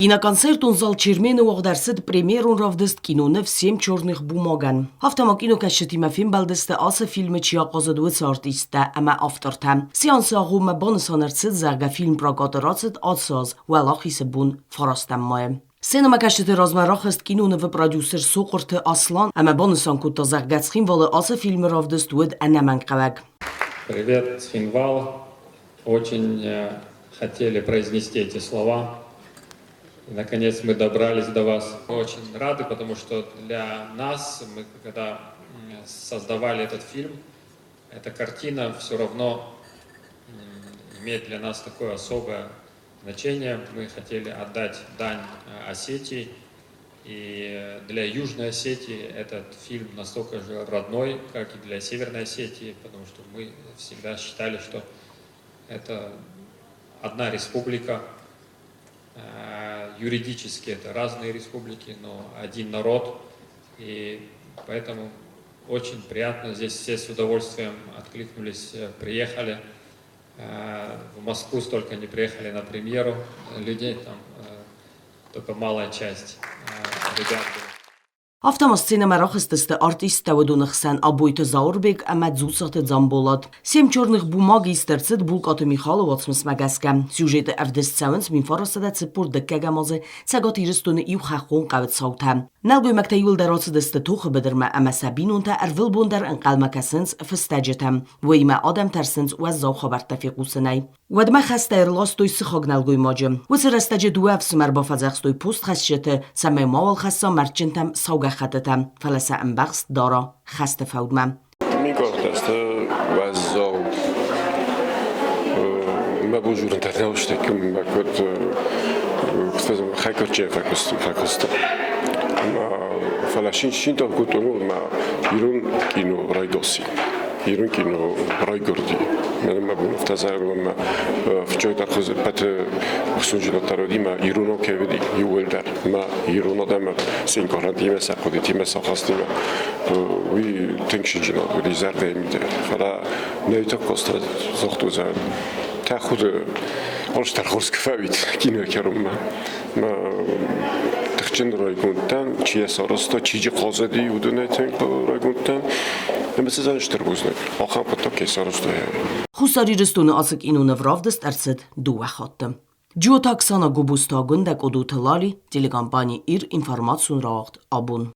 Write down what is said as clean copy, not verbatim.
Киноконцертон зал Чермен-ы уагъд ӕрцыд премьерон равдыст киноныв «Семь черных бумаг-ӕн». Афтӕ ма кинокӕсджытимӕ фембӕлдысты ацы фильмы чи ахъазыд, уыцы артисттӕ ӕмӕ автортӕ. Сеансы агъоммӕ банысан ӕрцыд, зӕгъгӕ, фильм прокаты рацыд ацы аз Уӕлахизы бон фарастӕм майы. Сценӕмӕкӕсджыты размӕ рахызт кинонывы продюсер Сохъуырты Аслан ӕмӕ банысан кодта, зӕгъгӕ, Цхинвалы ацы фильмы равдыст уыд ӕнӕмӕнгхъӕуӕг. Привет, Цхинвал! Очень хотели произнести эти слова. И, наконец, мы добрались до вас. Мы очень рады, потому что для нас, мы когда создавали этот фильм, эта картина все равно имеет для нас такое особое значение. Мы хотели отдать дань Осетии. И для Южной Осетии этот фильм настолько же родной, как и для Северной Осетии, потому что мы всегда считали, что это одна республика. Юридически это разные республики, но один народ. И поэтому очень приятно. Здесь все с удовольствием откликнулись, приехали. В Москву столько не приехали на премьеру. Людей там только малая часть ребят была. Афтӕ ма сценӕмӕ рахызтысты артисттӕ уыдоны хсӕн Абойты Зауырбег ӕмӕ Дзуццаты Дзамболат. Семь черных бумаг ист ӕрцыд Булкъаты Михалы уацмысмӕ гӕсгӕ. Сюжеты ӕвдыст цӕуынц 1949 азы Цӕгат Ирыстоны иу хӕххон хъӕуы цаутӕ. Нӕлгоймӕгтӕ иуылдӕр ацыдысты тохы быдырмӕ ӕмӕ сӕ бинонтӕ ӕрвылбон дӕр ӕнхъӕлмӕ кӕсынц фыстӕджытӕм. Уыимӕ адӕм тӕрсынц уӕззау хабӕрттӕ фехъусынӕй. Уӕдмӕ хӕстӕ ӕрластой сыхаг нӕлгоймаджы. Уыцы рӕстӕджы дыууӕ ӕфсымӕр бафӕдзӕхстой постхӕсджыты, цӕмӕй мауал хӕсса мӕрдджынтӕм сау гӕххӕттытӕ, фӕлӕ сӕ ӕмбӕхст дара хӕсты фӕудмӕ. Микъохтӕ уӕззау мӕ бузурынтӕ нал сты, мӕ куыд хӕкъуырче фӕкуыста. Фӕлӕ синтӕ кодтон, мӕ ирон кино райгоси. Ирон кино райгуырди. Мӕнӕн мӕ бон афтӕ зӕгъын, ӕмӕ фыццагдӕр ӕппӕты ӕхцонджынаддӕр уыди мӕ иронау кӕй уыди иууылдӕр. Мӕ ирон адӕмы се нкъарӕнтимӕ, сӕ хъуыдытимӕ, сӕ ахастимӕ уый тынг зынджынад уыди зӕрдӕйы мидӕг. Фӕлӕ нӕ тыххъуыста загътой, тӕхуды алчидӕр хорз куы фӕуид кинойы кӕронмӕ. Мӕ тыхджын райгонд дӕн, чи йӕ сарӕзта, чи джы хъазыди, уыдонӕй тынг райгонд дӕн. Ӕмӕ цы стыр бузныг, ахӕм хъуыддаг кӕй сарӕзта. Хуссар Ирыстоны ацы киноныв равдыст ӕрцыд дыууӕ хатты. Джиоты Оксана Гобозты Агуындӕ, Къодоты Лали, телекомпани Ир информацион рауагъд Абон.